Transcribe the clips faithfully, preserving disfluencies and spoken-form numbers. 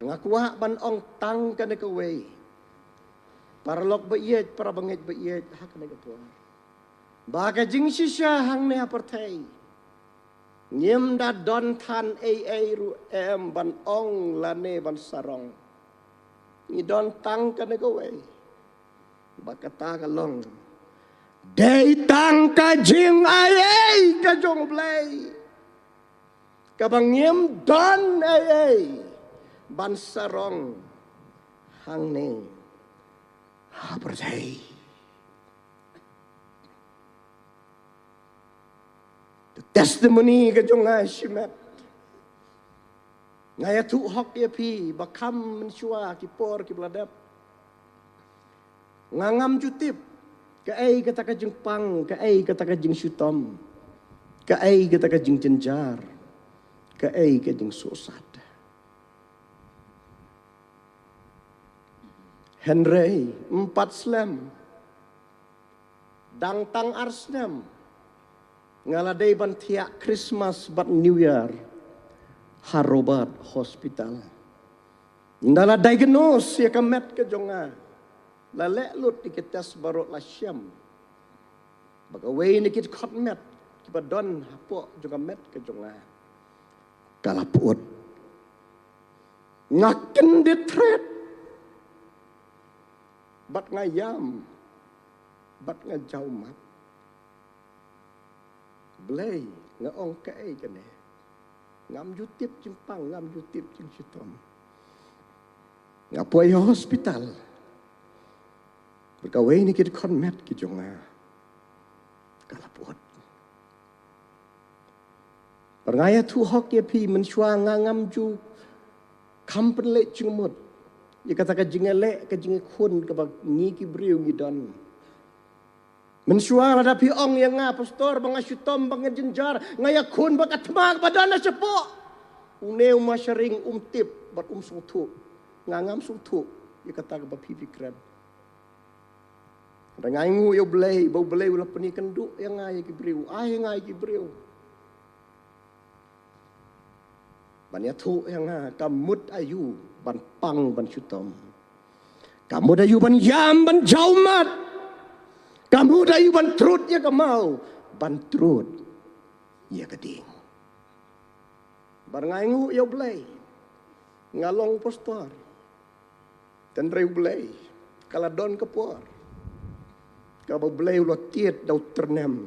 Nga kwah ban ong tang kane kawei. Paralok ba ïeit, para bangeit ba ïeit, ha kane ka por, ba ka jingshisha hangne ha pyrthei, ngim da don than ei ei ruh em ban ong lane ban sarong. Ngi don tang kane kawei, ba kata ka long dei tang ka jingai ei ka jong U Blei, kaba ngim don ei ei ban sarong hangne ha pyrthei. Ka testimony ka jong nga shimet. Nga ïathuh hok ïa phi ba kham mynshuwa ki por kiba la dep, nga ngam ju tip kaei kata ka jingpang, kaei kata ka jingshitom, kaei kata ka jingjynjar, kaei ka jingsuhsat. Hynrei ym pat slem, dang tang ar snem, nga la dei ban thiah Christmas bad New Year ha Robert Hospital. Ynda la diagnose ïa ka met ka jong nga, la leh lut ïa ki test baroh, la shem ba kawei na ki dkhot met kiba don hapoh jong ka met ka jong nga ka la pyut. Nga kyndit thret bad nga ïam bad nga jaw mat. Blei, nga ong, kaei kane? Ngam ju tip jingpang, ngam ju tip jingshitom. Nga poi ha hospital bad kawei na ki dkhot met ki jong nga ka la pyut. Bad nga ïathuh hok ïa phi, mynshuwa nga ngam ju kham pynleit jingmut ïa kata ka jingïaleh, ka jingïakhun kaba ngi ki briew ngi don. Mynshuwa lada phi ong ïa nga, pastor, ba nga shitom, ba nga jynjar, nga ïakhun bad ka thma kaba don ha shapoh, une u masharing um tip bad um sngewthuh. Nga ngam sngewthuh ïa kata kaba phi, phi kren. Hynrei nga ainguh ïa U Blei ba U Blei u la pynïakynduh ïa nga ïa ki briew, ai ïa nga ïa ki briew ban ïathuh ïa nga ka mut aïu ban pang ban shitom, ka mut aïu ban ïam ban jaw mat, ka mut aïu ban trud ïa ka maw, ban trud ïa ka ding. Bad nga ainguh ïa U Blei, nga long pastor. Hynrei U Blei, ka la don ka por kaba U Blei u la tied da u tyrnem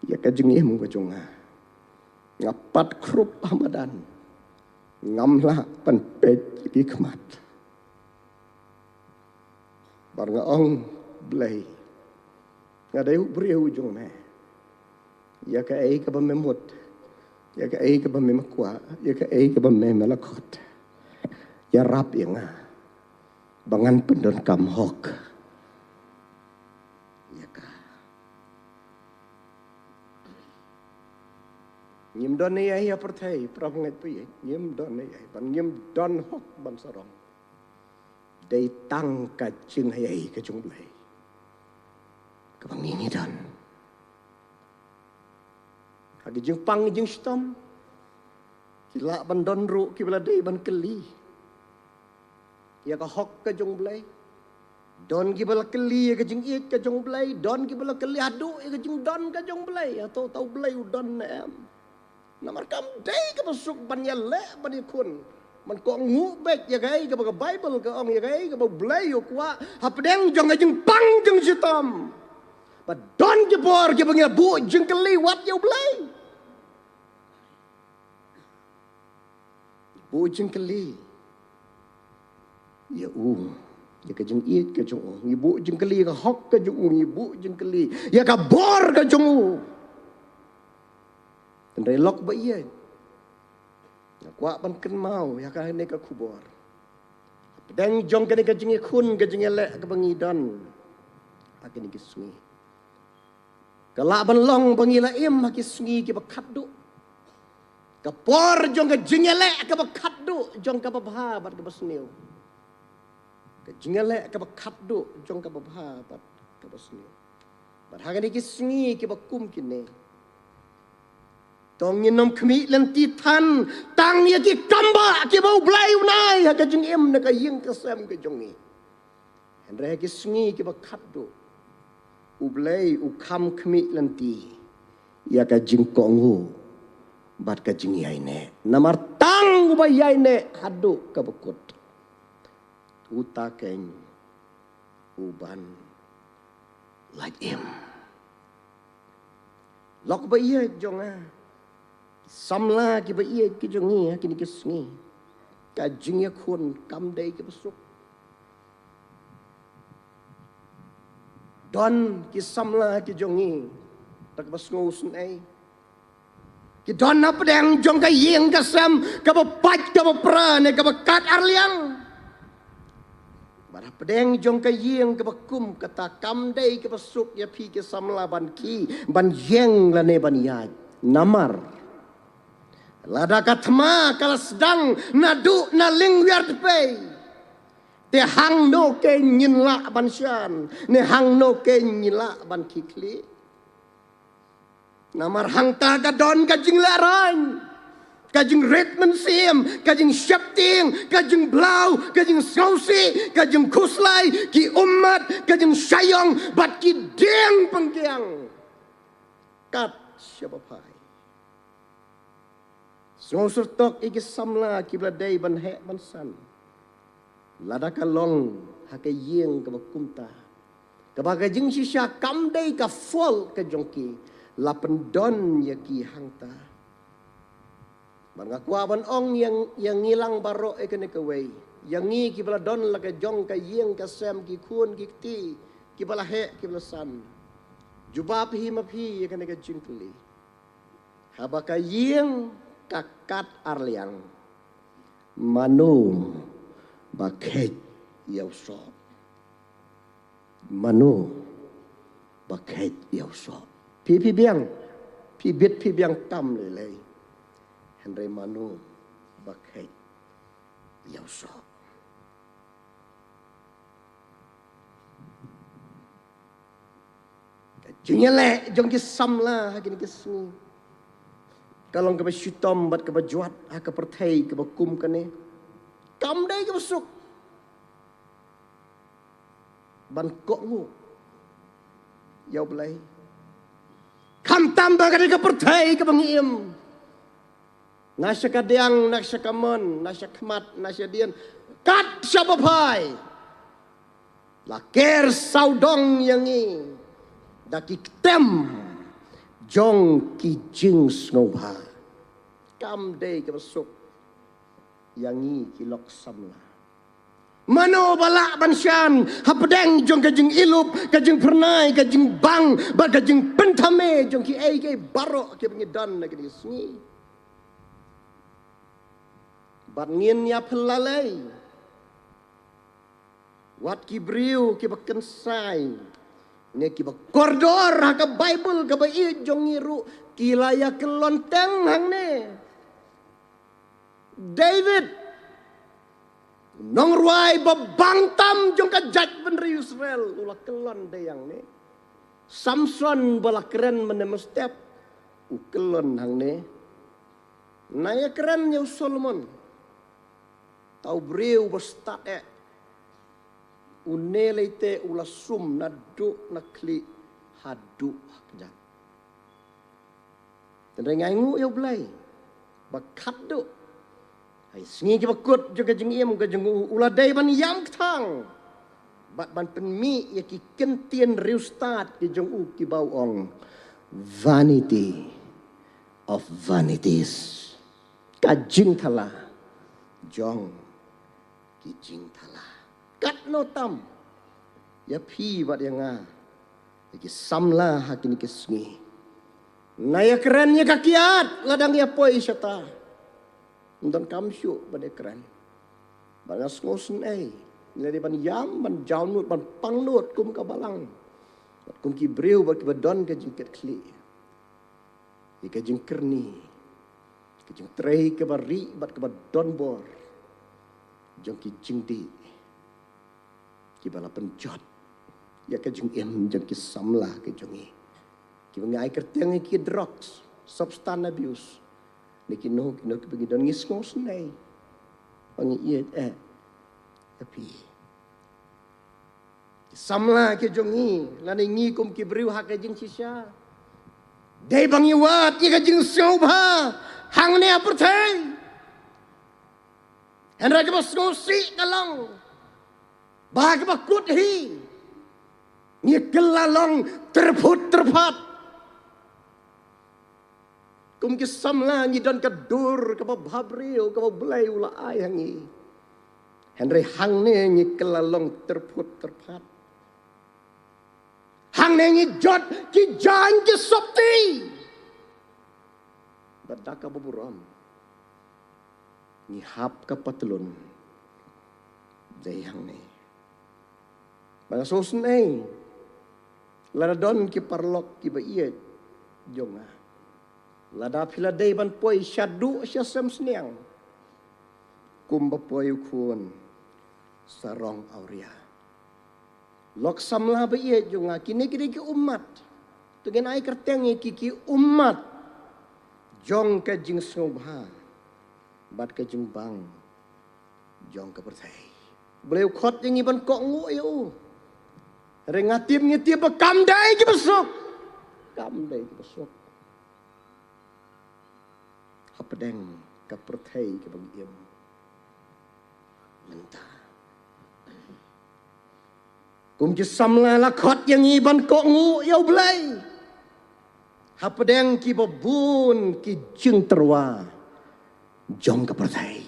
ïa ka jingim ka jong nga. Nga pat khrup ha madan, ngam lah ban peit ki khmat. Bad nga ong, Blei, nga dei u briew jong me. Ïa kaei kaba me mut, ïa kaei kaba me kwah, ïa kaei kaba me, me la khot, ïarap ïa nga ba ngan pyndonkam hok ïa ka. Ngim don ei ei ha pyrthei, para bangeit ba ïeit, ngim don ei ei, bad ngim don hok ban sarong. Dei tang ka jingaiei ka jong U Blei kaba ngi ngi don. Ha ki jingpang jingshitom, ki lah ban don ruh kiba la dei ban kylli ïa ka hok ka jong U Blei. Don kiba la kylli ïa ka jingïeit ka jong U Blei, don kiba la kylli haduh ïa ka jingdon ka jong U Blei. Hato uta U Blei u don ne em? Namar kam dei kaba suk ban ïaleh ban ïakhun. Man kohnguh beit ïa kaei kaba ka Baibl ka ong, ïa kaei kaba U Blei u kwah hapdeng jong ka jingpang jingshitom. Ba don ki por kiba ngi la buh jingkylli wat ïa U Blei. Buh jingkylli ïa u, ïa ka jingïeit ka jong u. Ngi buh jingkylli ïa ka hok ka jong u, ngi buh jingkylli ïa ka bor ka jong u. Hynrei lok ba ïeit, nga kwah ban kynmaw ïa kane ka khubor hapdeng jong kane ka jingïakhun, ka jingïaleh kaba ngi don ha kine ki sngi. Ka lah ban long ba ngi la im ha ki sngi kiba khatduh. Ka por jong ka jingïaleh kaba khatduh jong kaba bha bad kaba sniew. Ka jingïaleh kaba khatduh jong kaba bha bad kaba sniew. Bad ha kine ki sngi kiba kum kine, To ngin ym khmih lynti than tang ïa ki kam ba kiba U Blei un ai ha ka jingim na ka ïing ka sem ka jong ngi. Hynrei ha ki sngi kiba khatduh, U Blei u kham khmih lynti ïa ka jingkohnguh bad ka jingïaineh. Namar tang uba ïaineh haduh kaba kut, uta keiñ u ban lait im. Lok ba ïeit jong nga, samla kiba ïeit ki jong ngi ha kine ki sngi, ka jingïakhun kam dei kaba suk. Don ki samla ki jong ngi da kaba sngewsynei. Ki don hapdeng jong ka ïing ka sem kaba pait kaba pra ne kaba kat arliang. Bad hapdeng jong ka ïing kaba kum kata kam dei kaba suk ïa phi ki samla ban khie ban ïeng lane ban ïaid. Namar lada ka thma ka la sdang naduh na lyngwiar dpei, te hangno keiñ ngin lah ban shan, ne hangno keiñ ngin lah ban khie khlieh? Namar hangta ka don ka jinglehrain, ka jingrit mynsiem, ka jingsheptieng, ka jingblaw, ka jingsngewsih, ka jingkhuslai, ki ummat, ka jingshah ïong bad ki dieng pynkiang. Kat shaba phai. Sngewsyrtok ïa ki samla kiba la dei ban heh ban san. Lada ka long ha ka ïing kaba kumta, kaba ka jingshisha kam dei ka fault ka jong ki, la pyndon ïa ki hangta. Bad nga kwah ban ong ïa, ïa ngi lang baroh ïa kane kawei, ïa ngi kiba la don la ka jong ka ïing ka sem, ki khun ki kti kiba la heh kiba la san. Jubab hi ma phi ïa kane ka jingkylli. Haba ka ïing ka kat arliang, mano ba kheit ïa u soh? Mano ba kheit ïa u soh? Phi, phi biang, phi bit phi biang tam lei lei. Hynrei mano ba kheit ïa u soh? Ka jingïaleh jong ki samla ha kine ki sngi ka long kaba shitom bad kaba jwat ha ka pyrthei kaba kum kane. Kam dei kaba suk ban kohnguh ïa U Blei. Khamtam ba ka dei ka pyrthei kaba ngi im. Na sha ka diang, na sha ka mon, na sha khmat, na sha dien, kat shaba phai, la ker sawdong ïa ngi da ki ktem jong ki jingsngewbha. Kam dei kaba suk ïa ngi ki lok samla. Mano ba lah ban shan hapdeng jong ka jingïalup, ka jingphyrnai, ka jingbang bad ka jingpynthame jong kiei kiei baroh kiba ngi don ha kine ki sngi? Bad ngin ïa phyllait wat ki briew kiba kynsai ne kiba kordor ha ka Baibl kaba ïeit jong ngi ruh, ki la ïa kyllon teng hangne. David, u nongrwai ba bang tam jong ka jaitbynriew Israel, u la kyllon dei hangne. Samson ba la kren mynne mynstep, u kyllon hangne. Nang ïa kren ïa u Solomon, uta u briew ba stad eh, une lei te u la sum naduh na khlieh haduh ha kjat. Tang ngai nguh ïa U Blei ba khatduh ha ki sngi kiba kut jong ka jingim ka jong u, u la dei ban ïam kthang bad ban pynmih ïa ki kyntien riewstad ki jong u kiba u ong, "Vanity of vanities." Ka jingthala jong ki jingthala. Katno tam ïa phi bad ïa nga, ïa ki samla ha kine ki sngi. Nang ïa kren ïa ka kiad la dang ïa poi shata. Ym donkam shuh ban ïa kren. Bad nga sngewsynei, ngi la dei ban ïam, ban jaw nud, ban pang nud kum ka balang, bad kum ki briew bad kiba don ka jingkitkhlieh ïa ka jingkyrni, ka jingtrei kaba rieh bad kaba donbor jong ki jingdih kiba la pynjot ïa ka jingim jong ki samla ki jong ngi, kiba ngi ai kyrteng ïa ki drugs, Substance abuse. Ni kino kino kiba ngi don ngi sngewsynei. Ba ngi ïeit eh ïa phi. Ki samla ki jong ngi lane ngi kum ki briew ha ka jingshisha. Dei ba ngi wad ïa ka jingsngewbha hangne ha pyrthei. Hynrei kaba sngewsih ka long ba ha kaba kut hi ngi kylla long tyrphut tyrphat. Kum ki samla ngi don ka dur kaba bhabriew kaba Blei u la ai ha ngi. Hynrei hangne ngi kylla long tyrphut tyrphat. Hangne ngi jot ki jaiñ ki sopti. Bad da kaba burom ngi hap ka patlun. Dei hangne. Ba nga sngewsynei lada don ki paralok kiba ïeit jong nga. Lada phi la dei ban poi shaduh sha sem sniang kumba poi u khun sarong awria. Lok samla ba ïeit jong nga, kine ki dei ki ummat. To ngin ai kyrteng ïa ki ki ummat jong ka jingsngewbha bad ka jingbang jong ka pyrthei. Blei u khot ïa ngi ban kohnguh ïa u. Hynrei nga tip ngi tip ba kam dei kiba suk. Kam dei kiba suk hapdeng ka pyrthei kaba ngi im mynta. Kum ki samla la khot ïa ngi ban kohnguh ïa u Blei hapdeng kiba bun ki jingtyrwa jong ka pyrthei.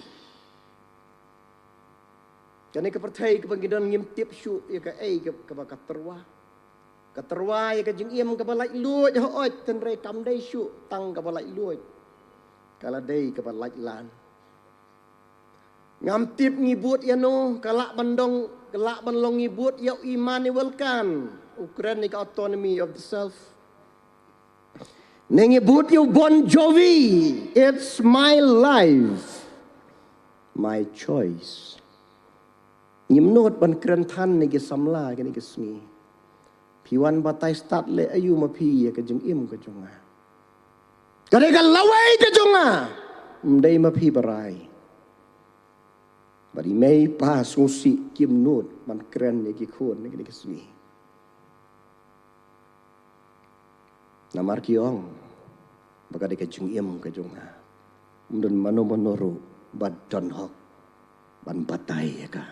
Kane ka pyrthei kaba ngi don ngim tip shuh ïa kaei kaba ka tyrwa. Ka tyrwa ïa ka jingim kaba laitluid hooid, hynrei kam dei shuh tang kaba laitluid, ka la dei kaba laitlan. Ngam tip ngi bud ïano, ka lah ban dong, ka lah ban long ngi bud ïa u Immanuel Kant, u kren ïa ka autonomy of the self. Ne ngi bud ïa u Bon Jovi, it's my life, my choice. Ngim nud ban kren than ïa ki samla kine ki sngi. Phi wan batai stad leh aïu ma phi ïa ka jingim ka jong nga. Ka dei ka lawei ka jong nga. Ym dei ma phi ba rai. Bad i mei i pa sngewsih kim nud ban kren ïa ki khun ïa kine ki sngi. Namar ki ong ba ka dei ka jingim ka jong nga. Ym don mano mano ruh ba don hok ban batai ïa ka.